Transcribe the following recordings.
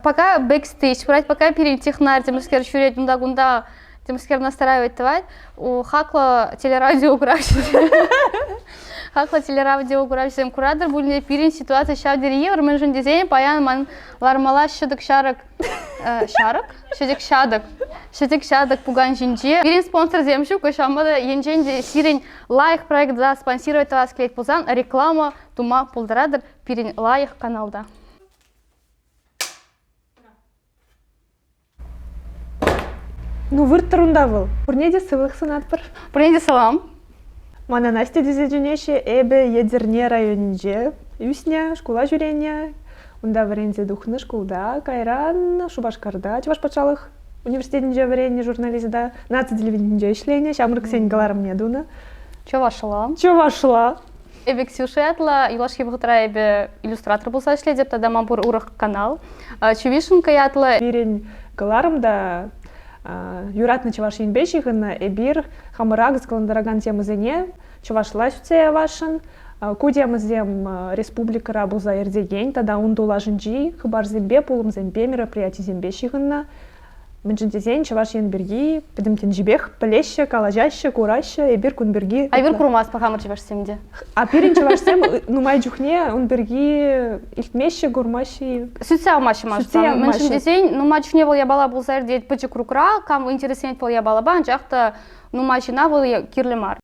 Пока бэкстейдж пырать, пока пирӗн технарь темскер ҫӳрет унта-кунта темскер настраивать тӑвать, хаклӑ телерадио куравҫӑсем хаклӑ телерадио куравҫӑсем куратӑр пулин пирӗн ситуаци ҫав тери йывӑр, мӗншӗн тесен паян ман лармалла ҫӗтӗк-ҫарӑк ҫарӑк? Ҫӗтӗк-ҫатӑк. Ҫӗтӗк-ҫатӑк пукан ҫинче. Пирӗн спонсорсем ҫук, ҫавӑнпа та енчен те сирӗн лайӑх проекта спонсировать тӑвас килет пулсан реклама тума пултаратӑр пирӗн лайӑх каналта. Ну, вырттӑр унта вӑл. Пурне те сывлӑх сунатпӑр. Пурне те салам. Мана Настя тесе чӗнеҫҫӗ. Эпӗ Етӗрне районӗнче ӳснӗ, шкула ҫӳренӗ. Унта вӗренсе тухнӑ шкулта. Кайран Шупашкарта Чӑваш патшалӑх университетӗнче вӗреннӗ журналиста, наци телевиденинче ӗҫленӗ, ҫамрӑксен кӑларӑмне тунӑ. Чӑвашла. Чӑвашла. Эпӗ Ксюша ятлӑ. Юлашки вӑхӑтра эпӗ иллюстратор пулса ӗҫлетӗп тата ман пур урӑх канал. Чувишенка ятлӑ. Пирӗн кӑларӑм та юратнӑ Чӑваш Енпе ҫыхӑннӑ. Эпир хамӑра кӑсӑклантаракан темӑсене чӑвашла сӳтсе явасшӑн. Ку темӑсем республикӑра пулса иртекен тата ун тулашӗнчи хыпарсемпе, пулӑмсемпе, мероприятисемпе ҫыхӑннӑ. Мӗншӗн тесен Чӑваш Ен пирки пӗтӗм тӗнчипех пӗлеҫҫӗ, калаҫаҫҫӗ, кураҫҫӗ. Эпир кун пирки... А эпир курмастпӑр хамӑр чӑвашсем те. А пирӗн чӑвашсем нумай чухне ун пирки илтмеҫҫӗ, курмаҫҫӗ. Сӳтсе явмаҫҫӗ Сӳтсе явмаҫҫӗ. Мӗншӗн тесен нумай чухне вӑл япала пулса иртет пӗчӗк кругра, кам интересленет вӑл япалапа, анчах та нумай ҫынна вӑл кирлӗ мар.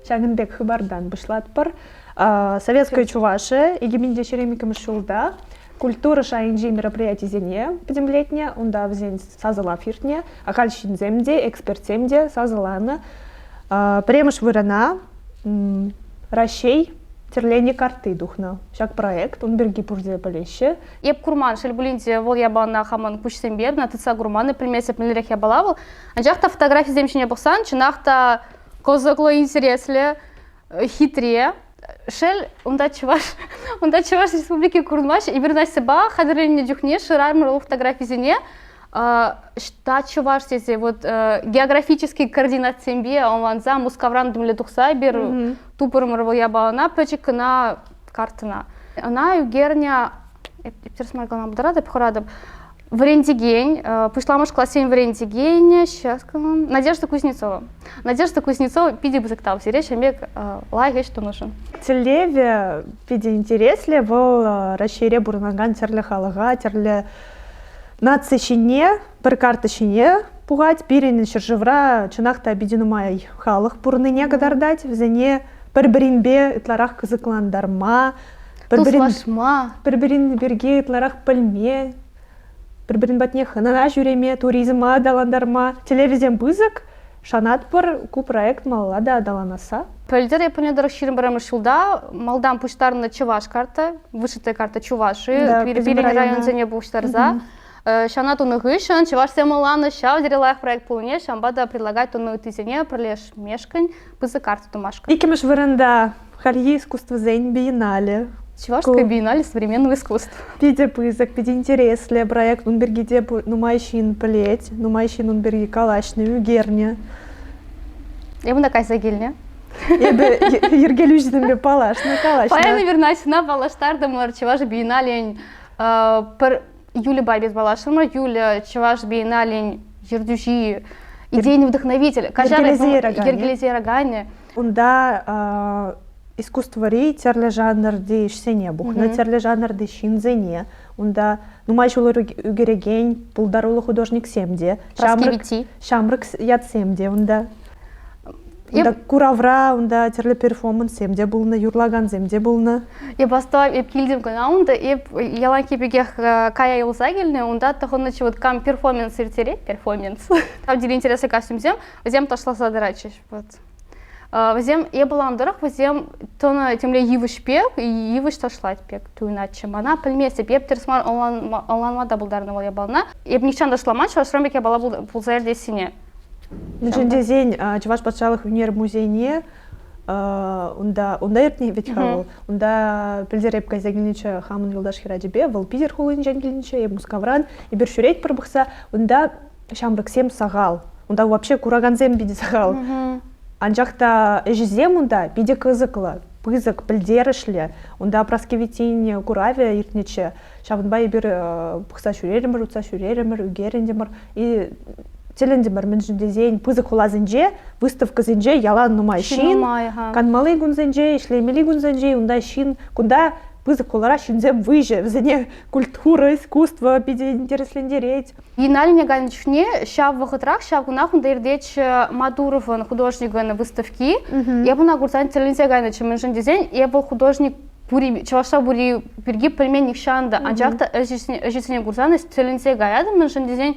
Ҫакӑн пек хыпартан пуҫлатпӑр. Советская Чувашия 2022 ҫулта культура шайӗнчи мероприятисене пӗтӗмлетнӗ, унта вӗсен сасӑлав иртнӗ, ахаль ҫынсем те, экспертсем те сасӑланӑ. Пӗрремӗш вырӑна Раҫҫей тӗрленӗ картти тухнӑ. Ҫак проект, ун пирки пурте пӗлеҫҫӗ. Эп курман, шел пулин те, вӑл япалана хамӑн куҫсемпе ӑна тытса курман, пӗлместӗп мӗнлерех япала вӑл. Анчах та фотографисем ҫине пӑхсан, чӑнах та кӑсӑклӑ, интереслӗ, хитре. Шел, унта Чӑваш, унта Чӑваш Республики курӑнмасть. Эпир Настьӑпа хатӗрленнӗ чухне шырарӑмӑр вӑл фотографисене. Ӑҫта чӑваш тесе вот географический координатсемпе ӑнланса Мускавран темле тухса эпир тупрӑмӑр вӑл япалана пӗчӗк кӑна карттӑна. Ӑна ӳкернӗ, тӗрӗс мар калама пултаратӑп, хӑратӑп. Вӗрентекен, пуҫламӑш классен вӗрентекенӗ, сейчас Надежда Кузнецова. Надежда Кузнецова питӗ пысӑк тав сире ҫын пек лайӑх ӗҫ тунӑшӑн. Тӗллевӗ питӗ интереслӗ. Вӑл Раҫҫейре пурӑнакан тӗрлӗ халӑха, тӗрлӗ наци ҫине, пӗр карта ҫине пухать. Пирӗн ҫӗршывра чӑнах та питӗ нумай халӑх пурӑннине кӑтартать. Вӗсене пӗр-пӗринпе ытларах кӑсӑклантарма, туслашма, пӗр-пӗрин пирки ытларах пӗлме, пӗр-пӗрин патне хӑнана ҫӳреме, туризма аталантарма тӗллевӗсем пысӑк. Шанатпӑр, ку проект малалла та аталанасса. Пӗлтӗр эпӗ тӑрӑх 21-мӗш ҫулта малтан пуҫтарнӑ чӑваш карта, вышитая карта Чуваши, пирӗн районсене пуҫтарса ҫана тунӑ хыҫҫӑн чӑвашсем ӑнланнӑ ҫав тери лайӑх проект пулнине, ҫавӑнпа та предлагать тунӑ ыттисене пӗрлешмешкӗн пысӑк карта тумашкӑн. Иккӗмӗш вырӑнта хальхи искусствӑсен биеннале. Чувашская биеннале современного искусства. Питӗ пысӑк, питӗ интереслӗ проект. Ун пирки те нумай ҫын пӗлет, нумай ҫын ун пирки калаҫнӑ, ӳкернӗ. Эпӗ унта кайса килнӗ. Эпӗ йӗркелӳҫӗсемпе паллашнӑ, калаҫнӑ. Паян эпир Настьӑна паллаштартӑмӑр Чӑваш биенналин пӗр Юльӑпа эпир паллашрӑмӑр. Юля Чӑваш биенналин ертӳҫи, идейный вдохновитель. Йӗркелесе яраканӗ. Унта искусствӑри тӗрлӗ жанрти ӗҫсене пухнӑ, тӗрлӗ жанрти ҫынсене. Унта нумай ҫул ӳкерекен пултаруллӑ художниксем те, ҫамрӑк ятсем те унта. Унта куравра, унта тӗрлӗ перформанссем те пулнӑ, юрлакансем те пулнӑ. Эп астӑвам, эп килтӗм кӑна унта, эп яланхи пекех кая юлса килнӗ, унта тӑхӑннӑччӗ вот кам перформанс ирттерет, перформанс. Ҫав тери интереслӗ костюмсем, вӗсем ташласа тӑратчӗҫ. Вот. Вӗсем, эп ӑнланнӑ тӑрӑх, вӗсем тӑнӑ темле йывӑҫ пек, йывӑҫ ташлать пек туйӑнатчӗ мана. Пӗлместӗп, эп тӗрӗс мар ӑнланма та пултарнӑ вӑл япалана. Эп нихҫан ташламан, чӑвашран пек япала пулса иртессине. Мӗншӗн тесен Чӑваш патшалӑх ӳнер музейне унта унта иртнӗ вӗт-ха вӑл. Унта пӗлтӗр эп кайса килнӗччӗ хамӑн юлташ хӗрачипе, вӑл Питӗр хулинчен килнӗччӗ, эп Мускавран. Эпир ҫӳретпӗр пӑхса, унта ҫамрӑксем сахал. Унта вообще куракансем питӗ сахал. Анчах та ӗҫӗсем унта питӗ кӑсӑклӑ. пысӑк пӗлтерӗшлӗ. Унта Праски Виттин куравӗ иртнӗччӗ. Ҫавӑнпа эпир пӑхса ҫӳрерӗмӗр, утса ҫӳрерӗмӗр, ӳкерӗнтӗмӗр. И тӗлӗнтӗмӗр, мӗншӗн тесен пысӑк хуласенче, выставкӑсенче ялан нумай ҫын. Канмалли кунсенче, ӗҫлемелли кунсенче унта ҫын, кунта пысӑк хулара ҫынсем выҫӑ, вӗсене культура, искусство питӗ интереслентерет. Биенналине кайнӑ чухне ҫав вӑхӑтрах, ҫав кунах унта иртетчӗ Мадуровӑн художникӑн выставки. Эп ӑна курсан тӗлӗнсе кайнӑччӗ, мӗншӗн тесен эпӗ художник пури, чӑвашла пури пирки пӗлмен нихҫан та. Анчах та ӗҫӗсене курсан эс тӗлӗнсе каятӑн, мӗншӗн тесен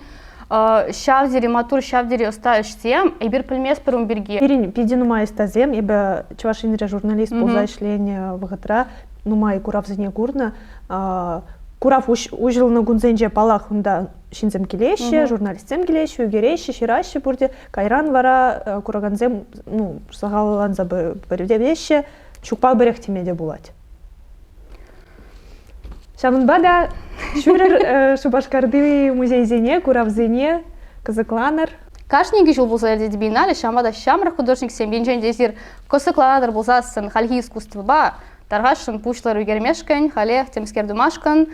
ҫав тери маттур, ҫав тери ӑста ӗҫсем, эпир пӗлместпӗр ун пирки. Пирӗн питӗ нумай ӑстасем, эпӗ Чӑваш Енре журналист пулса ӗҫленӗ вӑхӑтра нумай куравсене курнӑ. Курав уҫӑлнӑ кунсенче, паллах, унта ҫынсем килеҫҫӗ, журналистсем килеҫҫӗ, ӳкереҫҫӗ, ҫыраҫҫӗ пурте. Кайран вара куракансем ну, сахалланса пӗтеҫҫӗ, ҫукпа пӗрех теме те пулать. Ҫавӑнпа та ҫӳрӗр Шупашкарти музейсене, куравсене, кӑсӑкланӑр. Кашни икӗ ҫул пулса иртет биеннале, ҫавӑнпа та ҫамрӑк художниксем енчен те эсир кӑсӑкланатӑр пулсассӑн хальхи искусствӑпа, тархасшӑн пуҫлӑр ӳкермешкӗн, халех темскер тумашкӑн.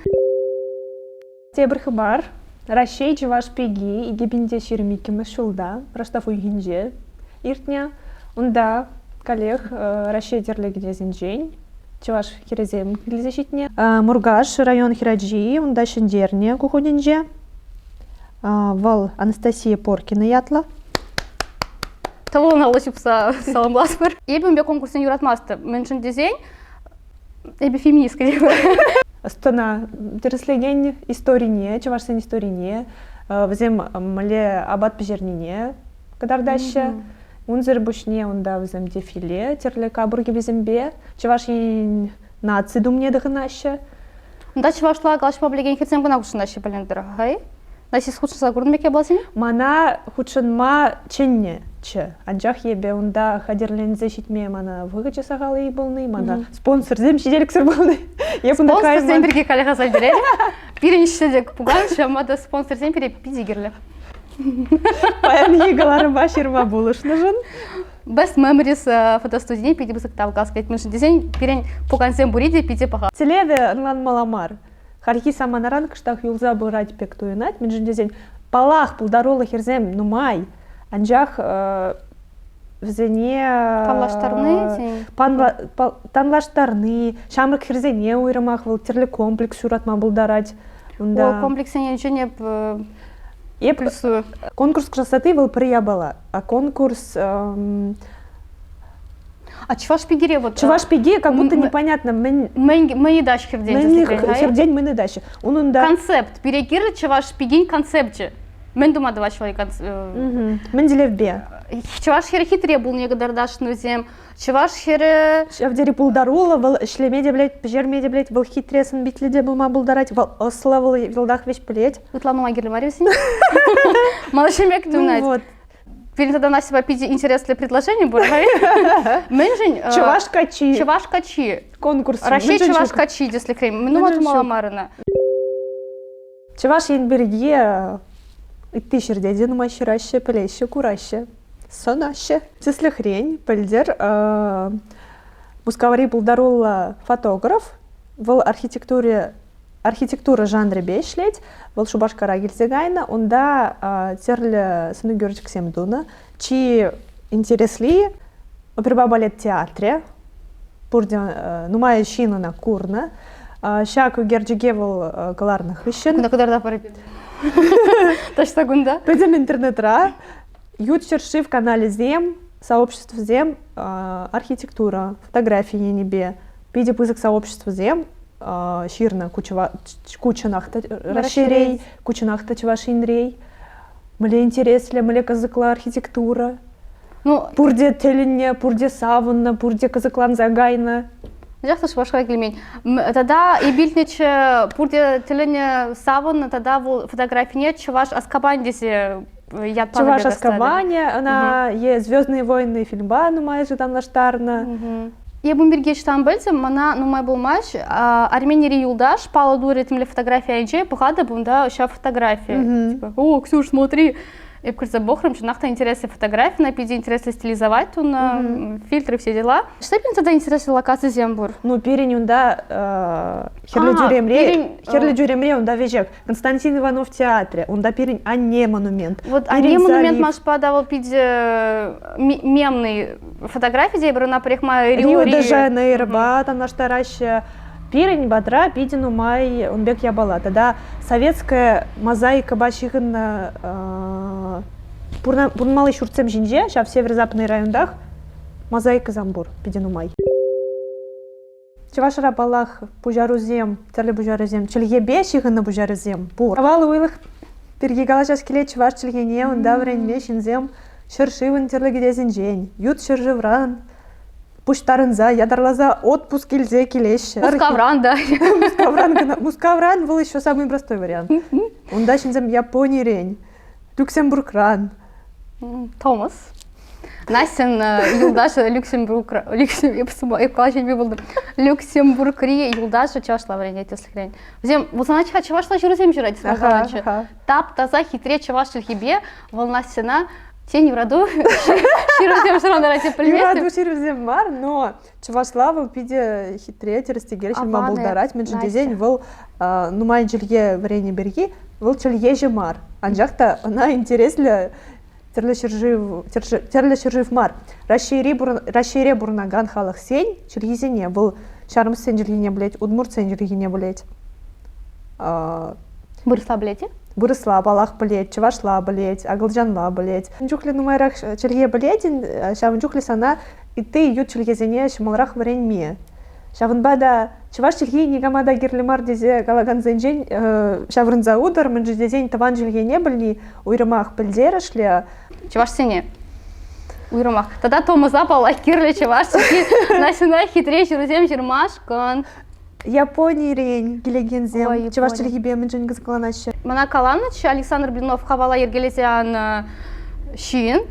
Тепӗр хыпар. Раҫҫей чӑваш пики 2022 ҫулта Раштав уйӑхӗнче иртнӗ. Унта каллех Раҫҫей тӗрлӗ кӗтесӗнчен чӑваш хӗрӗсем килсе ҫитнӗ. Муркаш район хӗрачи унта ҫӗнтернӗ ку хутӗнче. Вӑл Анастасия Поркина ятлӑ. Тӑвӑлӑн алла ҫупса саламлатпӑр. Эпӗ ун пек конкурссене юратмастӑп. Мӗншӗн тесен эпӗ феминистка тепӗр. Ӑс-тӑна тӗрӗслекен историне, чӑвашсен историне, вӗсем мӗнле апат пӗҫернине кӑтартаҫҫӗ. Унсӑр пуҫне унта вӗсем дефиле, тӗрлӗ капӑр кӗпесемпе Чӑваш Енӗн наци тумне тӑхӑнаҫҫӗ. Унта чӑвашла калаҫма пӗлекен хӗрсем кӑна хутшӑнаҫҫӗ пӗлнӗ тӑрӑх, Настя, хутшӑнса курнӑ пек япаласене? Мана хутшӑнма чӗннӗччӗ, анчах эпӗ унта хатӗрленсе ҫитме мана вӑхӑчӗ сахал-и пулни, мана спонсорсем ҫителӗксӗр пулни. Спонсорсем пирки халех аса илтерер. Пирӗн ӗҫре те пукан, ҫавӑнпа та спонсорсем пире питӗ кирлӗ. Паянхи кӑларӑма ҫырма пулӑшнӑшӑн. Best Memories фотостудине питӗ пысӑк тав калас килет, мӗншӗн тесен пирӗн пукансем пурин те питӗ паха. Тӗллевӗ ӑнланмалла мар. Хальхи саманаран кӑштах юлса пырать пек туйӑнать, мӗншӗн тесен, паллах, пултаруллӑ хӗрсем нумай, анчах вӗсене танлаштарни танлаштарни ҫамрӑк хӗрсене уйрӑмах вӑл тӗрлӗ комплекс ҫуратма пултарать. Унта комплекссен енчен эп эп конкурс красоты вӑл пӗр япала, а конкурс А чӑваш пикере вот Чӑваш пики как будто непонятно мӗн мӗн мӗн ыйтаҫ хӗртен хӗртен мӗн ыйтаҫҫӗ. Унӑн та концепт пире кирлӗ чӑваш пикин концепчӗ. Мӗн тума тӑваҫ вӑл Мӗн тӗллевпе? Чӑваш хӗрӗ хитре пулнине кӑтартасшӑн вӗсем. Чӑваш хӗрӗ ҫав тери пултаруллӑ, вӑл ӗҫлеме те пӗлет, пӗҫерме те пӗлет, вӑл хитре сӑн-питлӗ те пулма пултарать, вӑл ӑслӑ, вӑл йӑлтах веҫ пӗлет. Ытла нумай кирлӗ мар вӗсене. Малашне пек туйӑнать. Вот. Пирӗн тата Настьӑпа питӗ интереслӗ предложение пур. Мӗншӗн Чӑваш каччи. Чӑваш каччи. Конкурс. Раҫҫей чӑваш каччи тӗслӗхрен. Мӗн тума тумалла мар ӑна? Чӑваш Ен пирки ытти ҫӗрте те нумай ҫыраҫҫӗ, пӗлеҫҫӗ, кураҫҫӗ, сӑнаҫҫӗ. Тӗслӗхрен, пӗлтӗр Мускаври пултаруллӑ фотограф, вӑл архитектура архитектура жанрӗпе ӗҫлет. Вӑл Шупашкара килсе кайнӑ. Унта тӗрлӗ сӑнӳкерчӗксем тунӑ. Чи интересли оперӑпа балет театрӗ. Пурте нумай ҫын ӑна курнӑ. Ҫак ӳкерчӗке вӑл кӑларнӑ хыҫҫӑн... Кунта кӑтарта парать. Таҫта кунта. Пӗтӗм интернетра ют ҫӗршыв каналӗсем, сообществосем архитектура, фотографи енӗпе питӗ пысӑк сообществосем ҫырнӑ ку чӑнах та Раҫҫейрей, ку чӑнах та Чӑваш Енрей. Мӗнле интереслӗ, мӗнле кӑсӑклӑ архитектура. Ну, пурте тӗлӗннӗ, пурте савӑннӑ, пурте кӑсӑкланса кайнӑ. Анчах та Шупашкара килмен. Тата эпир пурте тӗлӗннӗ, савӑннӑ, тата вӑл фотографине Чӑваш Аскабан тесе ят панӑ Чӑваш Аскабанӗ ӑна е Звездные войны фильмпа нумайӑшӗ танлаштарнӑ. Эп ун пирки ӑҫтан пӗлтӗм, мана нумай пулмасть Арменири юлташ паллӑ турӗ темле фотографи айӗнче, пӑхатӑп унта ҫав фотографи. Типа, о, Ксюш, смотри. Эп кӗрсе пӑхрӑм, чӑнах та интереслӗ фотографи, на питӗ интереслӗ стилизовать тунӑ, фильтры, все дела. Что пирӗн тата интереслӗ локацисем пур? Ну, пирӗн унта Хӗрлӗ тӳремре, Хӗрлӗ тӳремре унта веҫех Константин Иванов театрӗ, унта пирӗн Анне монумент. Вот Анне монумент машпа да вӑл питӗ мемный фотографи тепӗр ӑна пӗрех май Рио де Жанейропа танлаштараҫҫӗ. Пирӗн патра питӗ нумай ун пек япала. Тата советская мозаикӑпа ҫыхӑннӑ пурӑнмалли ҫуртсем ҫинче, ҫав северо-западный районтах мозаикӑсем пур питӗ нумай. Чӑвашра, паллах, пуҫарусем, тӗрлӗ пуҫарусем, чӗлхепе ҫыхӑннӑ пуҫарусем пур. Авал уйлӑх пирки калаҫас килет чӑваш чӗлхине унта вӗренме ҫынсем ҫӗршывӑн тӗрлӗ кӗтесӗнчен, ют ҫӗршывран пуҫтарӑнса ятарласа отпуск илсе килеҫҫӗ. Мускавран та. Мускавран кӑна. Мускавран вӑл еще самый простой вариант. Унта ҫынсем Японирен, Люксембургран. Томас. Настьӑн юлташӗ Люксембургра, эп калаҫнипе пултӑм. Люксембургри юлташӗ чӑвашла вӗренет тӗслӗхрен. Вӗсем вӑл сана чӑвашла ҫырусем ҫырать, Тап-таса хитре чӑваш чӗлхипе вӑл Настьӑна Тен, юрату ҫырусем шӑрантарать, пӗлместӗп. Юрату ҫырусем мар, но чӑвашла вӑл питӗ хитре, тӗрӗс-тӗкел ҫырма пултарать. Мӗншӗн тесен вӑл нумай чӗлхе вӗреннӗ пирки вӑл чӗлхеҫӗ мар. Анчах та ӑна интереслӗ тӗрлӗ ҫӗршыв, тӗрлӗ ҫӗршыв мар, Раҫҫейри, Раҫҫейре пурӑнакан халӑхсен чӗлхисене вӑл ҫармӑссен чӗлхине пӗлет, удмуртсен чӗлхине пӗлет. Вырӑсла пӗлет-и? Вырӑсла паллах пӗлет, чӑвашла пӗлет, акӑлчанла пӗлет. Ун чухлӗ нумайрах чӗлхе пӗлетӗн, ҫавӑн чухлӗ сана ытти ют чӗлхесене ҫӑмӑлрах вӗренме. Ҫавӑнпа та чӑваш чӗлхи никама та кирлӗ мар тесе калакансенчен ҫаврӑнса утӑр, мӗншӗн тесен тӑван чӗлхене пӗлни уйрӑмах пӗлтерӗшлӗ. Чӑвашсене уйрӑмах. Тата Томаса паллах кирлӗ чӑваш чӗлхи Настьӑна хитре ҫырусем ҫырмашкӑн. Японирен килекенсем чӑваш чӗлхипе мӗншӗн кӑсӑкланаҫҫӗ? Мана каланӑччӗ Александр Блинов хавала йӗркелесе янӑ ҫын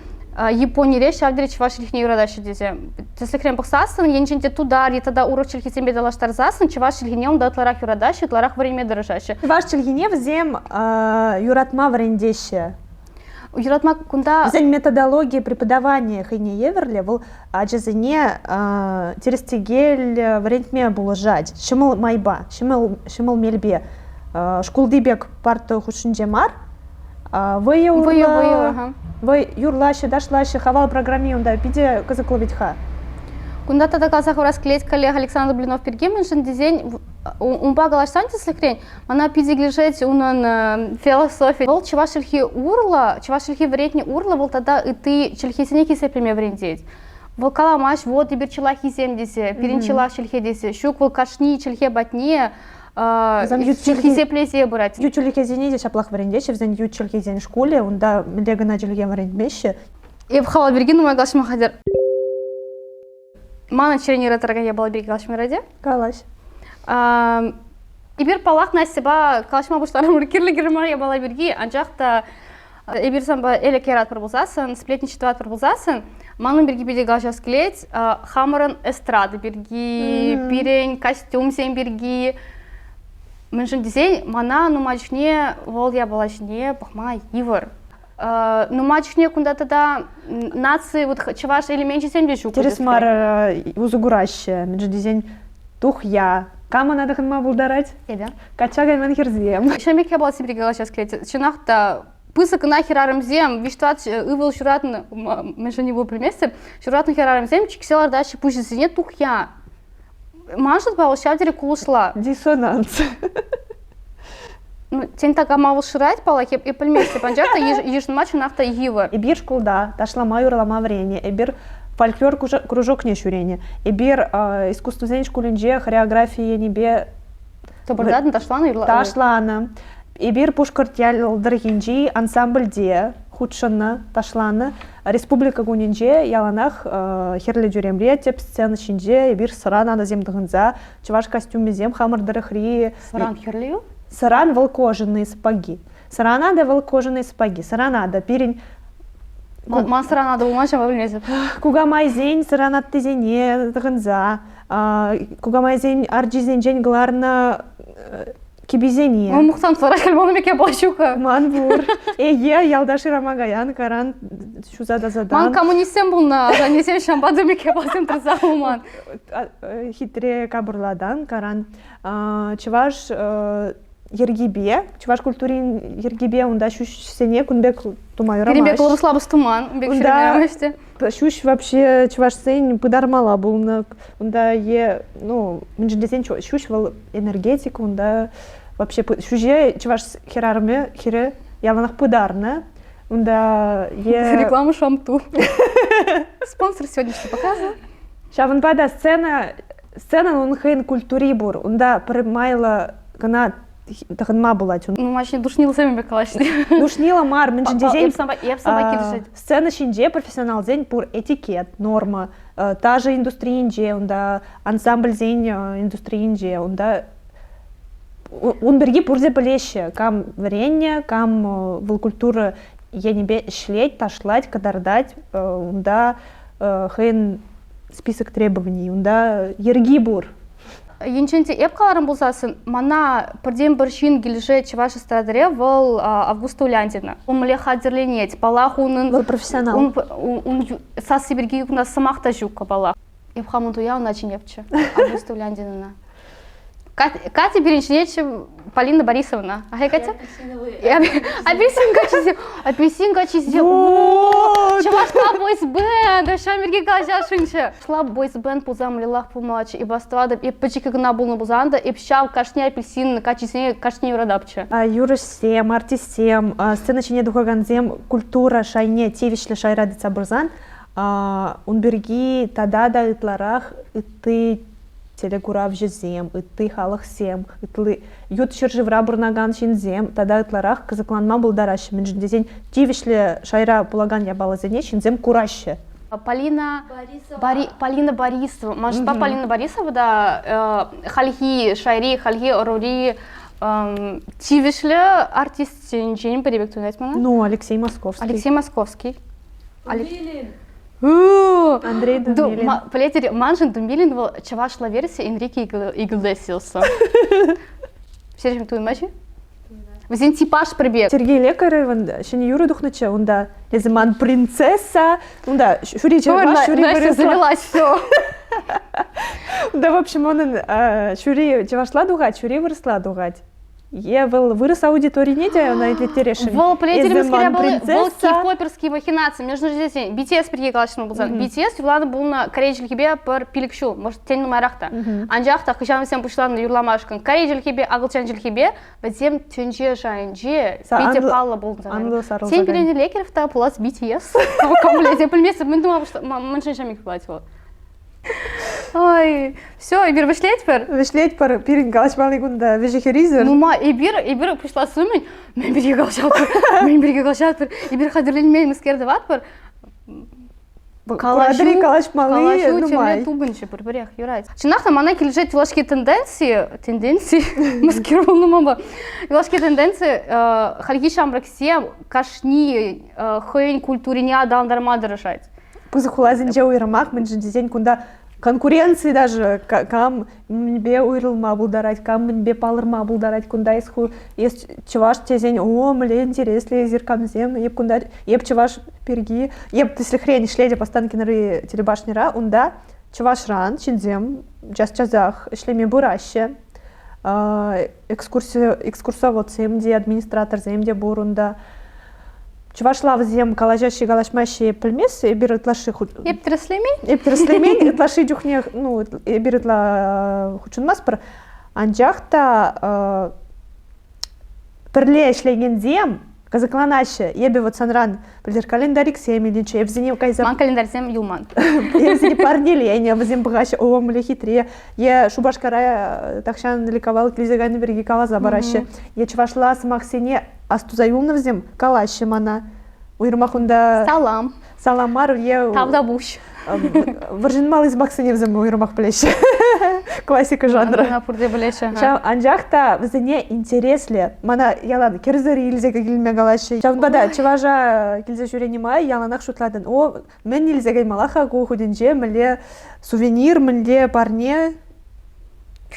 Японире ҫав тери чӑваш чӗлхине юратаҫҫӗ тесе. Тӗслӗхрен пӑхсассӑн, енчен те тутар е тата урӑх чӗлхесемпе танлаштарсассӑн чӑваш чӗлхине унта ытларах юратаҫҫӗ, ытларах вӗренме тӑрӑшаҫҫӗ. Чӑваш чӗлхине вӗсем юратма вӗрентеҫҫӗ. Юратма кунта... Вӗсен методология преподавания хӑйне евӗрлӗ, вӑл ачасене тӗрӗс-тӗкел вӗрентме пулӑшать. Ҫӑмӑл майпа, ҫӑмӑл, ҫӑмӑл мелпе. Шкулти пек парта хушшинче мар, вӑйӑ урлӑ, вӑйӑ, вӑйӑ, вӑй юрлаҫҫӗ, ташлаҫҫӗ, хавал программи унта питӗ кӑсӑклӑ вӗт-ха. Кунта тата каласа хӑварас килет коллега Александр Блинов пирки, мӗншӗн тесен унпа калаҫсан тӗслӗхрен Мана питӗ килӗшет унӑн философи. Вӑл чӑваш чӗлхи урлӑ, чӑваш чӗлхи вӗрентнӗ урлӑ вӑл тата ытти чӗлхесене хисеплеме вӗрентет. Вӑл каламасть, вот эпир чӑлахисем тесе, пирӗн чӑлах чӗлхе тесе. Ҫук, вӑл кашни чӗлхе патне хисеплесе пырать. Ют чӗлхесене те ҫаплах вӗрентеҫҫӗ, вӗсен ют чӗлхесен шкулӗ, унта мӗнле кӑна чӗлхе вӗрентмеҫҫӗ. Эп хавал пирки нумай калаҫма хатӗр. Манӑн чӗрене ыраттаракан япала пирки калаҫма юрать-и? Калаҫ. Эпир, паллах, Настьӑпа калаҫма пуҫларӑмӑр кирлӗ-кирлӗ мар япала пирки, анчах та эпир санпа элӗк яратпӑр пулсассӑн, сплетничать тӑватпӑр пулсассӑн, манӑн пирки питӗ калаҫас килет, хамӑрӑн эстрада пирки, пирӗн костюмсем пирки. Мӗншӗн тесен мана нумай чухне вӑл япала ҫине пӑхма йывӑр. Нумай чухне кунта тата наци вот чӑваш элеменчӗсем те ҫук. Тӗрӗс мар усӑ кураҫҫӗ. Мӗншӗн тесен тухья. Кам ӑна тӑхӑнма пултарать? Эпӗ. Качча кайман хӗрсем. Ҫавӑн пек япаласем пирки калаҫас килет. Чӑнах та пысӑк кӑна хӗрарӑмсем, виҫ-тӑват ывӑл ҫуратнӑ, мӗншӗн ывӑл пӗлместӗп, ҫуратнӑ хӗрарӑмсем чиксе лартаҫҫӗ пуҫӗсене тухья. Ман шутпа вӑл ҫав тери кулӑшла. Диссонанс. Ну, тен, такама вӑл шырать, паллах, эп пӗлместӗп, анчах та йышӑнма чӑнах та йывӑр. Эпир шкулта ташлама, юрлама вӗреннӗ, эпир фольклор кружокне ҫӳренӗ, эпир искусствӑсен шкулӗнче хореографи енӗпе Тӑпӑртатӑн, ташланӑ, юрланӑ. Ташланӑ. Эпир Пушкӑрт ял тӑрӑхӗнчи ансамбльте хутшӑннӑ, ташланӑ. Республика кунӗнче яланах Хӗрлӗ тӳремре тӗп сцена ҫинче эпир сӑран атӑсем тӑхӑнса чӑваш костюмӗсем хамӑр тӑрӑхри... Сӑран хӗрлӗ-и? Сӑран вӑл кожаные сапоги. Сӑрана та вӑл кожаные сапоги. Сӑрана та пирӗн Ман сӑрана та пулман, ҫавӑнпа пӗлместӗп. Кукамайсен сӑранаттисене тӑхӑнса, кукамайсен арчисенчен кӑларнӑ. Кӗписене. Ну, мухтан тӑрать альбом пек япала ҫук-ха. Ман пур. Э, ялта шырама каян, каран ҫуса тасатан. Ман коммунистсем пулнӑ, асаннесем ҫампа тумик япаласем тӑрса пулман. Хитре капӑрлатан, каран чӑваш йӗркипе, чӑваш культурин йӗркипе унта ҫӳҫсене кун пек тума юрамасть. Пирӗн пек лӑпӑс-лапӑс туман, ун пек ҫӳреме Ҫӳҫ вообще чӑвашсен пытармалла пулнӑ. Унта е, ну, мӗншӗн тесен ҫӳҫ вӑл энергетика, унта вообще ҫӳҫе чӑваш хӗрарӑмӗ, хӗрӗ яланах пытарнӑ. Унта е... Реклама шамту. Спонсор сегодняшнего показа. Ҫавӑнпа та сцена, сценан ун хӑйӗн культури пур. Унта пӗр майлӑ кӑна тӑхӑнма пулать. Ну, мачне душнилсем пек калаҫни. Душнила мар, мӗншӗн тесен... Эп санпа килӗшет. Сцена ҫинче профессионалсен пур этикет, норма, ташӑ индустрийӗнче, унта ансамбльсен индустрийӗнче, унта ун пирки пурте пӗлеҫҫӗ, кам вӗреннӗ, кам вӑл культура енӗпе ӗҫлет, ташлать, кӑтартать, унта хӑйӗн список требований, унта йӗрки пур. Енчен те эп каларӑм пулсассӑн, мана пӗртен-пӗр ҫын килӗшет чӑваш эстрадӑре, вӑл Августа Уляндина. Мӗнле хатӗрленет, паллах, унӑн... Вӑл профессионал. Ун, ун, сасси пирки кунта сӑмах та ҫуккӑ, паллах. Эп хамӑн туя ӑна чӗнепчӗ, Августа Уляндинӑна. Катя пирӗн чӗнетчӗ Полина Борисовна. Ай, Катя? Апельсин каччисем. Апельсин каччисем. Чӑвашла бойс бенд. Ҫав пирки калаҫасшӑнччӗ. Чӑвашла бойс бенд пулсан мӗнле пулмаллаччӗ. Эп астӑватӑп, эп пӗчӗккӗ кӑна пулнӑ пулсан та, эп ҫав кашни апельсин каччисене кашни юратапчӗ. Юрӑҫсем, артистсем, сцена ҫине тухакансем культура шайне тивӗҫлӗ шайра тытса пырсан, ун пирки тата та ытларах ытти телекуравҫӑсем, ытти халӑхсем, ытли ют ҫӗршывра пурӑнакан ҫынсем тата ытларах кӑсӑкланма пултараҫҫӗ, мӗншӗн тесен тивӗҫлӗ шайра пулакан япаласене ҫынсем кураҫҫӗ. Полина Борисова. Бори, Полина Борисова. Маншӑнпа Полина Борисова та э, хальхи шайри, хальхи ӑрури э, тивӗҫлӗ артистсенчен пӗри пек туйӑнать мана. Ну, Алексей Московский. Алексей Московский. Думилин. Андрей Думилин. Пӗлетӗр, маншӑн Думилин вӑл чӑвашла верси Энрике Иглесиуса. Сирӗн туйӑнмасть-и? Вӗсен типаж пӗр пек. Сергей Лекаревӑн ҫӗнӗ юрӑ тухнӑччӗ унта. Эсӗ ман принцесса. Унта ҫури чӑваш, ҫури Настя завелась, все. Да, в общем, унӑн ҫури чӑвашла тухать, ҫури вырӑсла тухать. Е вӑл вырӑс аудиторине те ӑна итлеттересшӗн. Вӑл пӗлетӗр вӑл кей-поперские махинации. Между тесен BTS пирки калаҫнӑ пулсан, BTS юрланӑ пулнӑ корей чӗлхипе пӗр пилӗк ҫул, может, тен нумайрах та. Анчах та хӑҫан вӗсем пуҫланнӑ юрламашкӑн корей чӗлхипе, акӑлчан чӗлхипе вӗсем тӗнче шайӗнче питӗ паллӑ пулнӑ. Тен, пирӗн Лекеров та пулас BTS. Кам пӗлет, пӗлместӗп, мӗн тума мӗншӗн ҫамик пулать вӑл. Ой, все, эпир вӗҫлетпӗр. Вӗҫлетпӗр. Пирӗн калаҫмалли кунта вӗҫӗ-хӗррисӗр. Нума эпир, эпир пуҫлас умӗн мӗн пирки калаҫатпӑр, мӗн пирки калаҫатпӑр, эпир хатӗрленмен мӗскер тӑватпӑр. Калаҫу, калаҫмалли калаҫу тӗрле тупӑнчӗ пӗр-пӗрех, юрать. Чӑнах та мана килӗшет юлашки тенденци, тенденци, мӗскер пулнӑ манпа. Юлашки тенденци хальхи ҫамрӑксем кашни хӑйӗн культурине аталантарма тӑрӑшать. Пысӑк хуласенче уйрӑмах, мӗншӗн тесен кунта конкуренци даже кам мӗнпе уйрӑлма пултарать, кам мӗнпе палӑрма пултарать. Кунта эс, эс чӑваш тесен, о, мӗнле интереслӗ эсир камсем, эп кунта, эп чӑваш пирки, эп тӗслӗхрен ӗҫлетӗп Останкинӑри телебашньӑра, унта чӑвашран ҫынсем час-часах ӗҫлеме пыраҫҫӗ. Экскурси, экскурсоводсем те, администраторсем те пур унта. Чӑвашла вӗсем калаҫаҫҫӗ, калаҫмаҫҫӗ пӗлмест, эпир ытлашши Эп тӗрӗслемен? Эп тӗрӗслемен, ытлашши чухне, ну, эпир ытла хутшӑнмастпӑр. Анчах та пӗрле ӗҫлекенсем кӑсӑкланаҫҫӗ. Эпӗ вот санран пӗлтӗр календариксем илнӗччӗ, эп вӗсене кайса... Ман календарьсем юлман. Эп вӗсене парнеленӗ, вӗсем пӑхаҫҫӗ, о, мӗнле хитре. Е Шупашкара тахҫан ӗлӗк-авал килсе кайнӑ пирки каласа параҫҫӗ. Е чӑвашла сӑмахсене астуса юлнӑ вӗсем, калаҫҫӗ мана. Уйрӑмах унта... Салам. Салам мар, е... Тавтапуҫ. Вӑрҫӑнмалли сӑмахсене вӗсем уйрӑмах пӗлеҫҫӗ. Классика жанра. Ӑна пурте пӗлеҫҫӗ. Ҫав, анчах та вӗсене интереслӗ. Мана ялан кӗрсӗр илсе килме калаҫҫӗ. Ҫавӑнпа та чӑваша килсе ҫӳренӗ май яланах шутлатӑн, о, мӗн илсе каймалла-ха ку хутӗнче, мӗнле сувенир, мӗнле парне.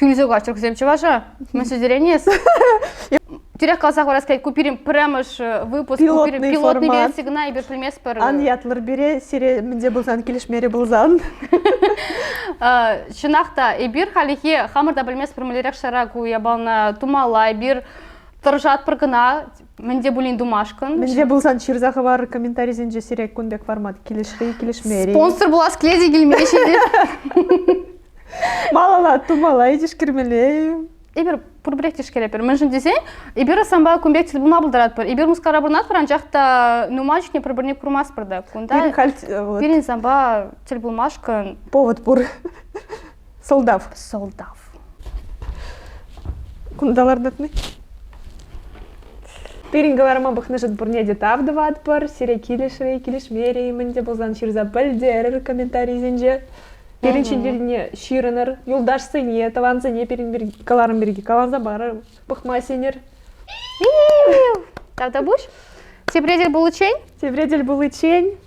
Кӳлсе каҫрӑр кусем чӑваша. Мӗн сӳтерен эс? Тӳрех каласа хӑварас килет, ку пирӗн пӗрремӗш выпуск, ку пирӗн Пилотный пилотный формат. верси кӑна эпир пӗлместпӗр. Ан ятлӑр пире, сире мӗнте пулсан килӗшмерӗ пулсан. Чӑнах та, эпир хальлӗхе хамӑр та пӗлместпӗр мӗнлерех шара ку япалана тумалла. Эпир тӑрӑшатпӑр кӑна мӗн те пулин тумашкӑн. Мӗнле пулсан ҫырса хӑвар комментарисенче сире кун пек формат килӗшрӗ-и, килӗшмерӗ-и? Спонсор пулас килет-и килмест-и? Малалла тумалла-и тишкермелле-и? Эпир пурпӗрех тишкерепӗр. Мӗншӗн тесен эпир санпа кун пек тӗл пулма пултаратпӑр. Эпир Мускавра пурӑнатпӑр, анчах та нумай чухне пӗр-пӗрне курмастпӑр та. Кунта Пирӗн халь вот, пирӗн санпа тӗл пулмашкӑн повод пур. Сӑлтав. Сӑлтав. Кунта лартатни. Пирӗн кӑларӑма пӑхнӑшӑн пурне те тав тӑватпӑр. Сире килӗшрӗ-и, килӗшмерӗ-и, мӗн те пулсан ҫырса пӗлтерӗр комментарисенче. Пирӗн ҫинчен ҫырӑнӑр, юлташсене, тӑвансене пирӗн пирки, кӑларӑм пирки каласа парӑр, пӑхма сӗнӗр. Тавтапуҫ. Тепре тӗл пуличчен. Тепре тӗл пуличчен.